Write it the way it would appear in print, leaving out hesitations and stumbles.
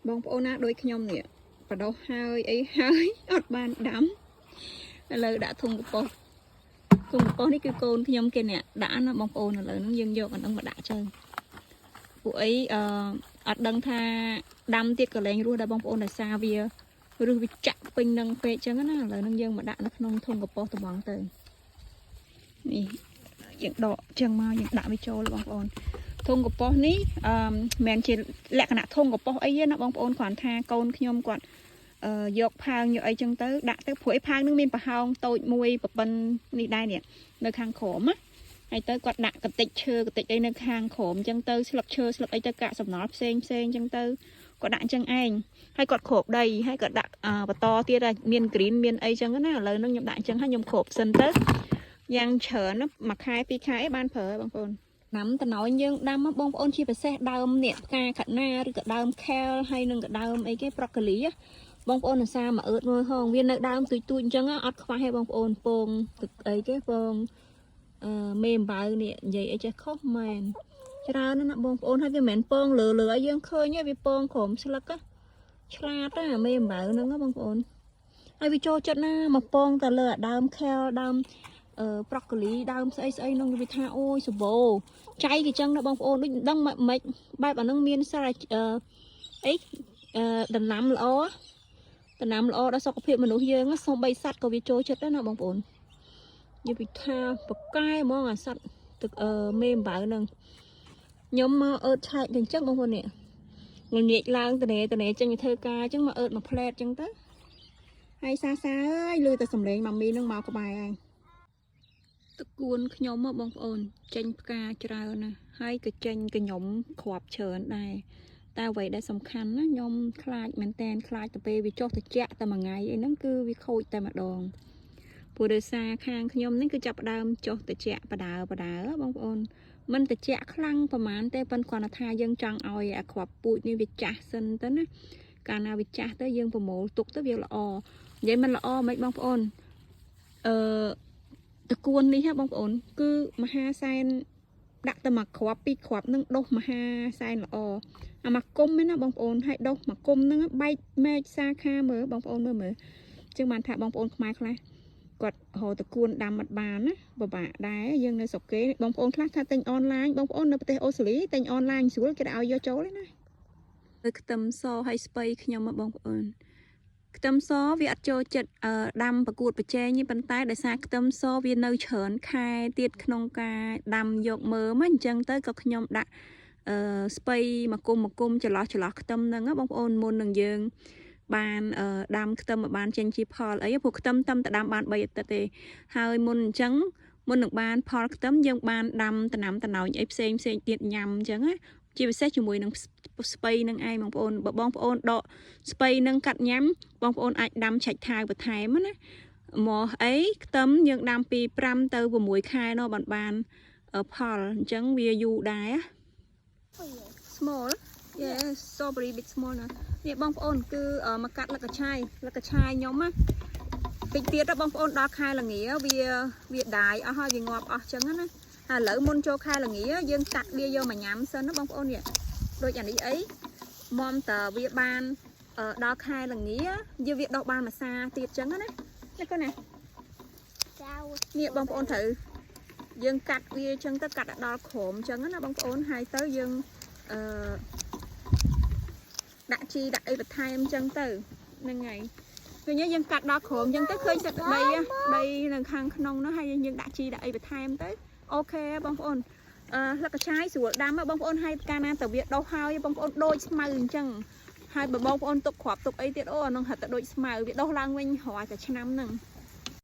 បងប្អូនណាដូចខ្ញុំនេះបដោះហើយអីហើយអត់បានដាំឥឡូវដាក់ធុងកំប៉ុស្តធុងកំប៉ុស្តនេះគឺកូនខ្ញុំគេអ្នកដាក់ណាបងប្អូនឥឡូវហ្នឹងយើងយកអាហ្នឹងមកដាក់ទៅពួកអីអត់ដឹងថាដាំទៀតក៏លែងរស់ដែរបងប្អូនដោយសារវាឬវាចាក់ពេញនឹងពេកចឹងណាឥឡូវហ្នឹងយើងមកដាក់នៅក្នុងធុងកំប៉ុស្តត្មងទៅនេះយើងដកចឹងមកយើងដាក់វាចូលបងប្អូន ធុងកំប៉ុស្តនេះមិនមែនជាលក្ខណៈធុងកំប៉ុស្តអីទេណាបងប្អូនគ្រាន់ថាកូនខ្ញុំគាត់យកផើងយកអីចឹងទៅដាក់ទៅព្រោះអីផើងនឹងមានប្រហោងតូចមួយប្រប៉ិននេះដែរនេះនៅខាងក្រោមណាហើយទៅគាត់ដាក់កតិចឈើកតិចអីនៅខាងក្រោមចឹងទៅស្លឹកឈើស្លឹកអីទៅកាកសំណល់ផ្សេងផ្សេងចឹងទៅគាត់ដាក់ចឹងឯងហើយគាត់គ្របដីហើយគាត់ដាក់បន្តទៀតដែរមាន green មានអីចឹងណាឥឡូវហ្នឹងខ្ញុំដាក់ចឹងហើយខ្ញុំគ្របសិនទៅយ៉ាងច្រើនណាមួយខែពីរខែអីបានប្រើបងប្អូន ដាំតំណោយយើងដាំមកបងប្អូនជាពិសេសដើមនេះផ្កាកណាឬក៏ដើម kale ហើយនឹងក៏ដើមអីគេ broccoli បងប្អូនអាសាមកអើតមើលហងវានៅដើមទូចទូចអញ្ចឹងអត់ខ្វះទេបងប្អូនពងទឹកអីគេពងមេអំបៅនេះនិយាយអីចេះខុសមែនច្រើនណាស់ណាបងប្អូនហើយវាមិនមែនពងលើលើឲ្យយើងឃើញទេវាពងក្រោមស្លឹកឆ្លាតណាមេអំបៅហ្នឹងណាបងប្អូនហើយវាចូលចិត្តណាមកពងតែលើអាដើម kale ដើមbroccoli ដើមស្អីស្អីនោះវាថាអូយសបោចៃគេចឹងណាបងប្អូនដូចមិនដឹងម៉េចបែបអានឹងមានសារអីដំណាំល្អដំណាំល្អដល់សុខភាពមនុស្សយើងសូម្បីសត្វក៏វាចូលចិត្តដែរណាបងប្អូននិយាយពីថាបកែហ្មងអាសត្វទឹកមេអំបៅហ្នឹងខ្ញុំមកអឺតឆែកទៅអញ្ចឹងបងប្អូននេះងងាកឡើងតនេតនេចេញទៅធ្វើការអញ្ចឹងមកអឺតមកផ្លែតអញ្ចឹងទៅហើយសាសាអើយលឺតែសំឡេងម៉ាមីនឹងមកក្បែរហើយ តកួនខ្ញុំមកបងប្អូនចេញផ្កាច្រើនណាស់ហើយក៏ចេញកញ្ញុំគ្រាប់ច្រើនដែរតែអ្វីដែលសំខាន់ណាខ្ញុំខ្លាចមែនតែនខ្លាចទៅពេលវាចុះត្រជាក់តែមួយថ្ងៃអីហ្នឹងគឺវាខូចតែម្ដងព្រោះដោយសារខាងខ្ញុំនេះគឺចាប់ផ្ដើមចុះត្រជាក់បដើបដើបងប្អូនមិនត្រជាក់ខ្លាំងប្រហែលទេប៉ុន្តែគ្រាន់តែថាយើងចង់ឲ្យអាគ្រាប់ពូជនេះវាចាស់សិនទៅណាកាលណាវាចាស់ទៅយើងប្រមូលទុកទៅវាល្អនិយាយមិនល្អមិនបងប្អូនតកួននេះហ៎បងប្អូន គឺមហាសែនដាក់តែមួយគ្រាប់ពីរគ្រាប់នឹងដុះមហាសែនល្អអាមកគុំឯណាបងប្អូនហើយដុះមកគុំនឹងបែកមែកសាខាមើលបងប្អូនមើលមើលជាងបានថាបងប្អូនខ្មែរខ្លះគាត់រកតកួនដាំអត់បានណាពិបាកដែរយើងនៅស្រុកគេបងប្អូនខ្លះថាទិញអនឡាញបងប្អូននៅប្រទេសអូស្ត្រាលីទិញអនឡាញស្រួលគេឲ្យយកចូលទេណាទៅខ្ទឹមសហើយស្ពៃខ្ញុំមកបងប្អូន ខ្ទឹមសវាអត់ចូលចិត្តដាំប្រកួតប្រជែងទេប៉ុន្តែដោយសារខ្ទឹមសវានៅច្រើនខែទៀតក្នុងការដាំយកមើមអញ្ចឹងទៅក៏ខ្ញុំដាក់ស្ពៃមកគុំមកគុំចន្លោះចន្លោះខ្ទឹមហ្នឹងណាបងប្អូនមុននឹងយើងបានដាំខ្ទឹមឲ្យបានចេញជាផលអីព្រោះខ្ទឹមតំតែដាំបាន3អាទិត្យទេហើយមុនអញ្ចឹងមុននឹងបានផលខ្ទឹមយើងបានដាំដំណាំតំណោញអីផ្សេងផ្សេងទៀតញ៉ាំអញ្ចឹងណាជាពិសេសជាមួយនឹងស្ពៃនឹងឯងបងប្អូនបើបងប្អូនដកស្ពៃនឹងកាត់ញ៉ាំ បងប្អូនអាចដាំឆាច់ថាវបន្ថែមណាមកអីខ្ទឹមយើងដាំពី5ទៅ6ខែនោះបានបានផលអញ្ចឹងវាយូរដែរ For you. Small, yeah, strawberry bit small ណានេះបងប្អូនគឺមកកាត់លឹកកឆាយលឹកកឆាយខ្ញុំណាតិចទៀតដល់បងប្អូនដល់ខែល្ងាវាវាដាយអស់ហើយវាងាប់អស់ចឹងណាហើយឥឡូវមុនចូលខែល្ងាយើងកាត់វាយកមកញ៉ាំសិនណាបងប្អូននេះដូចអានេះអីមុំតវាបានដល់ខែល្ងាយើងវាដុះបានមួយសាទៀតចឹងណានេះកូនណា Sour. នេះបងប្អូនត្រូវយើងកាត់វាចឹងទៅកាត់ដល់ក្រោមចឹងណាបងប្អូនហើយទៅយើងដាក់ជីដាក់អីបន្ថែមចឹងទៅហ្នឹងហើយឃើញទេយើងកាត់ដល់ក្រោមចឹងទៅឃើញទឹកដីដីនៅខាងក្នុងនោះហើយយើងដាក់ជីដាក់អីបន្ថែមទៅOK បងប្អូនស្លឹកកញ្ឆាយស្រួលដាំបងប្អូនហើយកាលណាទៅវាដុះហើយបងប្អូនដូចស្មៅអញ្ចឹងហើយបើបងប្អូនទុកគ្រាប់ទុកអីទៀតអូអានោះហិតតែដូចស្មៅវាដុះឡើងវិញរាល់តែឆ្នាំហ្នឹង។